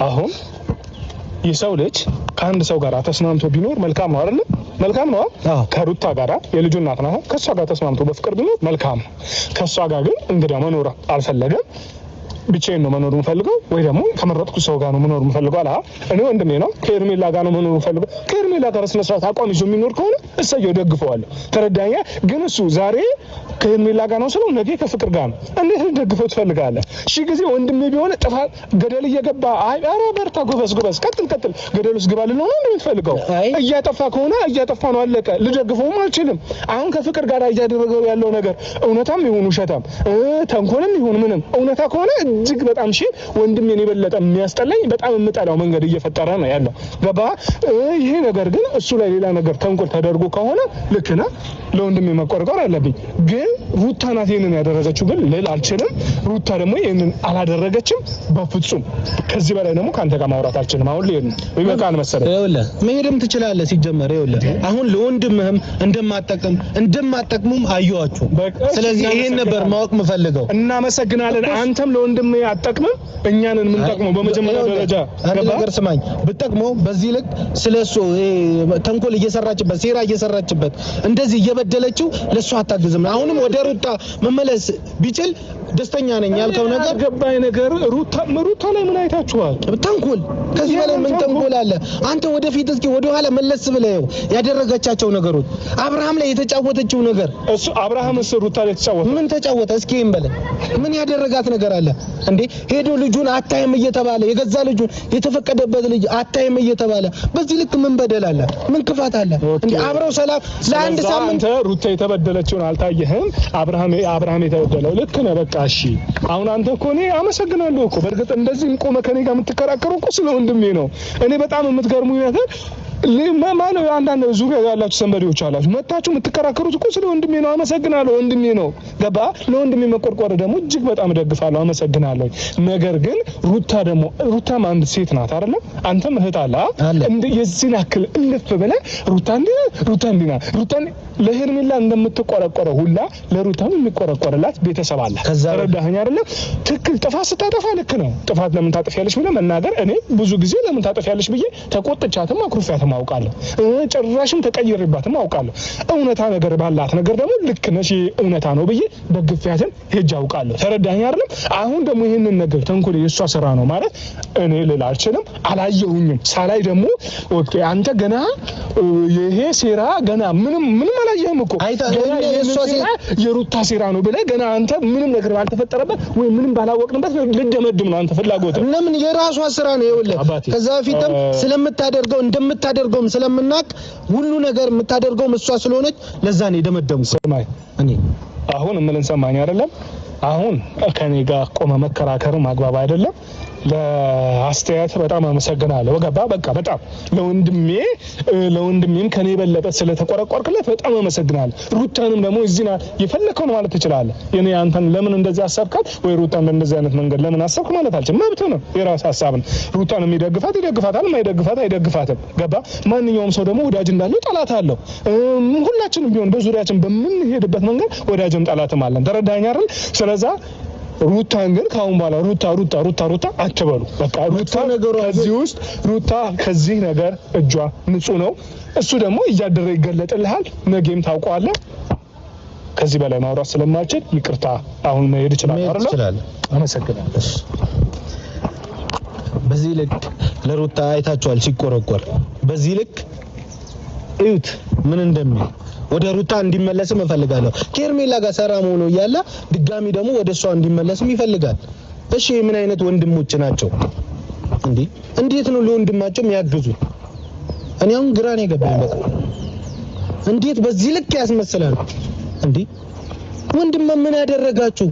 አሁን የሰው ልጅ ከአንድ ሰው ጋር ተስማምቶ ቢኖር መልካም ነው አይደለ? መልካም ነው። ከሩታ ጋር የልጁ እናት ናት። ከእሷ ጋር ተስማምቶ በፍቅር ቢኖር መልካም ነው። ከእሷ ጋር ግን እንግዳ መኖር አልፈለገም። ብቻዬን ነው መኖር የምፈልገው ወይ ደግሞ ከመረጥኩ ሰው ጋር ነው መኖር የምፈልገው አለ። እኔ ወንድሜ ነው ከኤርሜላ ጋር ነው መኖር የምፈልገው። ከኤርሜላ ጋር ስነ ስርዓት አቋም ይዞ የሚኖር ከሆነ እሰየው፣ ደግፈዋለሁ። ተረዳኛ። ግን እሱ ዛሬ ከኤርሜላ ጋር ነው ስለው ነገ ከፍቅር ጋር ነው። እንዴት ልደግፈው ትፈልጋለህ? ሺህ ጊዜ ወንድሜ ቢሆን ጥፋት ገደል እየገባ አይ ኧረ በርታ፣ ጎበዝ ጎበዝ፣ ቀጥል ቀጥል፣ ገደል ውስጥ ግባ ልለው ነው እንደምትፈልገው? እያጠፋ ከሆነ እያጠፋ ነው፣ አለቀ። ልደግፈውም አልችልም። አሁን ከፍቅር ጋር እያደረገው ያለው ነገር እውነታም ይሁን ውሸታም፣ ተንኮልም ይሁን ምንም እውነታ ከሆነ እጅግ በጣም ሺህ ወንድሜን የበለጠ የሚያስጠላኝ በጣም የምጠላው መንገድ እየፈጠረ ነው ያለው። ገባ? ይሄ ነገር ግን እሱ ላይ ሌላ ነገር ተንኮል ተደርጎ ከሆነ ልክ ነህ፣ ለወንድሜ መቆርቆር አለብኝ። ግን ሩታ ናት ይሄንን ያደረገችው ግን ልል አልችልም። ሩታ ደግሞ ይሄንን አላደረገችም በፍጹም። ከዚህ በላይ ደግሞ ከአንተ ጋር ማውራት አልችልም። አሁን ልሄድ ነው፣ ይበቃል መሰለኝ። ይኸውልህ መሄድም ትችላለህ። ሲጀመር ይኸውልህ አሁን ለወንድምህም እንደማጠቅም እንደማጠቅሙም አየኋችሁ። ስለዚህ ይሄን ነበር ማወቅ የምፈልገው። እናመሰግናለን። አንተም ለወንድምህ አትጠቅምም፣ እኛንን የምንጠቅመው በመጀመሪያ ደረጃ አንድ ነገር ስማኝ፣ ብጠቅመው በዚህ ልክ ስለሱ ተንኮል እየሰራችበት ሴራ እየሰራችበት እንደዚህ እየበደለችው ለሱ አታግዝም። አሁንም ወደ ሩታ መመለስ ቢችል ደስተኛ ነኝ ያልከው ነገር ገባኝ። ነገር ሩታ ሩታ ላይ ምን አይታችኋል? ተንኮል። ከዚህ በላይ ምን ተንኮል አለ? አንተ ወደፊት እስኪ ወደ ኋላ መለስ ብለህ ያደረገቻቸው ነገሮች፣ አብርሃም ላይ የተጫወተችው ነገር፣ እሱ አብርሃም እሱ ሩታ ላይ የተጫወተ ምን ተጫወተ? እስኪ ይሄን በለ ምን ያደረጋት ነገር አለ እንዴ? ሄዶ ልጁን አታይም እየተባለ የገዛ ልጁን የተፈቀደበት ልጅ አታይም እየተባለ በዚህ ልክ ምን በደል አለ? ምን ክፋት አለ እንዴ? አብረው ሰላም ለአንድ ሳምንት አንተ ሩታ የተበደለችውን አልታየህም? አብርሃም አብርሃም የተበደለው ልክ ነህ። በቃ እሺ፣ አሁን አንተ እኮ እኔ አመሰግናለሁ እኮ በእርግጥ እንደዚህም ቆመ ከኔ ጋር የምትከራከረው እኮ ስለ ወንድሜ ነው። እኔ በጣም የምትገርሙኝ ነገር ማነው አንዳንድ ዙሪያ ያላችሁ ሰንበዴዎች አላችሁ መታችሁ የምትከራከሩት እኮ ስለ ወንድሜ ነው። አመሰግናለሁ፣ ወንድሜ ነው። ገባ? ለወንድሜ መቆርቆር ደግሞ እጅግ በጣም እደግፋለሁ፣ አመሰግናለሁ። ነገር ግን ሩታ ደግሞ ሩታም አንድ ሴት ናት አይደለም? አንተም እህት አለ እንደ የዚህን ያክል እልፍ ብለህ ሩታ እንዲህ ሩታ እንዲህ ናት ሩታ ለሄርሜላ እንደምትቆረቆረው ሁላ ለሩታም የሚቆረቆርላት ቤተሰብ አለ። ተረዳኸኝ አይደለም? ትክክል። ጥፋት ስታጠፋ ልክ ነው። ጥፋት ለምን ታጠፊያለሽ ብለህ መናገር እኔ ብዙ ጊዜ ለምን ታጠፊያለሽ ብዬ ተቆጥቻትም አኩርፊያትም አውቃለሁ። ጭራሽም ተቀይሬባትም አውቃለሁ። እውነታ ነገር ባላት ነገር ደግሞ ልክ ነሽ እውነታ ነው ብዬ ደግፊያትም ሄጄ አውቃለሁ። ተረዳኸኝ አይደለም? አሁን ደግሞ ይህንን ነገር ተንኮል የእሷ ስራ ነው ማለት እኔ ልል አልችልም። አላየሁኝም። ሳላይ ደግሞ okay፣ አንተ ገና ይሄ ሴራ ገና ምንም ምንም አላየህም እኮ የሩታ ሴራ ነው ብለህ ገና አንተ ምንም ነገር ባልተፈጠረበት ወይ ምንም ባላወቅንበት ልደመድም ነው አንተ ፍላጎት። ለምን የራሷ ስራ ነው። ይኸውልህ ከዛ በፊትም ስለምታደርገው እንደምታደርገውም ስለምናውቅ ሁሉ ነገር የምታደርገውም እሷ ስለሆነች ለዛ ነው የደመደምኩት። ስማኝ፣ እኔ አሁን እምልህን ሰማኝ አይደለም? አሁን ከኔ ጋር ቆመ መከራከርም አግባብ አይደለም። ለአስተያየት በጣም አመሰግናለሁ። ገባ በቃ በጣም ለወንድሜ ለወንድሜም ከኔ የበለጠ ስለተቆረቆርክለት በጣም አመሰግናለሁ። ሩታንም ደግሞ እዚህ የፈለከውን ማለት ትችላለህ። የኔ አንተን ለምን እንደዚህ አሰብካት ወይ ሩታን በእንደዚህ አይነት መንገድ ለምን አሰብክ ማለት አልችልም። መብት ነው፣ የራስ ሀሳብ ነው። ሩታን የሚደግፋት ይደግፋታል፣ የማይደግፋት አይደግፋትም። ገባ ማንኛውም ሰው ደግሞ ወዳጅ እንዳለው ጠላት አለው። ሁላችንም ቢሆን በዙሪያችን በምንሄድበት መንገድ ወዳጅም ጠላትም አለን። ተረዳኸኝ አይደል? ስለዛ ሩታን ግን ከአሁን በኋላ ሩታ ሩታ ሩታ ሩታ አትበሉ። በቃ ሩታ ከዚህ ውስጥ ሩታ ከዚህ ነገር እጇ ንጹህ ነው። እሱ ደግሞ እያደረ ይገለጥልሃል። ነገም ታውቀዋለህ። ከዚህ በላይ ማውራት ስለማልችል ይቅርታ። አሁን መሄድ ይችላል አይደል? አመሰግናለሁ። በዚህ ልክ ለሩታ አይታችኋል ሲቆረቆር። በዚህ ልክ እዩት ምን እንደሚል ወደ ሩታ እንዲመለስም እፈልጋለሁ። ከሄርሜላ ጋር ሰላም ሆኖ እያለ ድጋሚ ደግሞ ወደ እሷ እንዲመለስም ይፈልጋል። እሺ ምን አይነት ወንድሞች ናቸው እንዴ? እንዴት ነው ለወንድማቸው የሚያግዙ? እኔ አሁን ግራ ነው የገባኝ። በቃ እንዴት በዚህ ልክ ያስመስላል እንዴ? ወንድም ምን ያደረጋችሁ?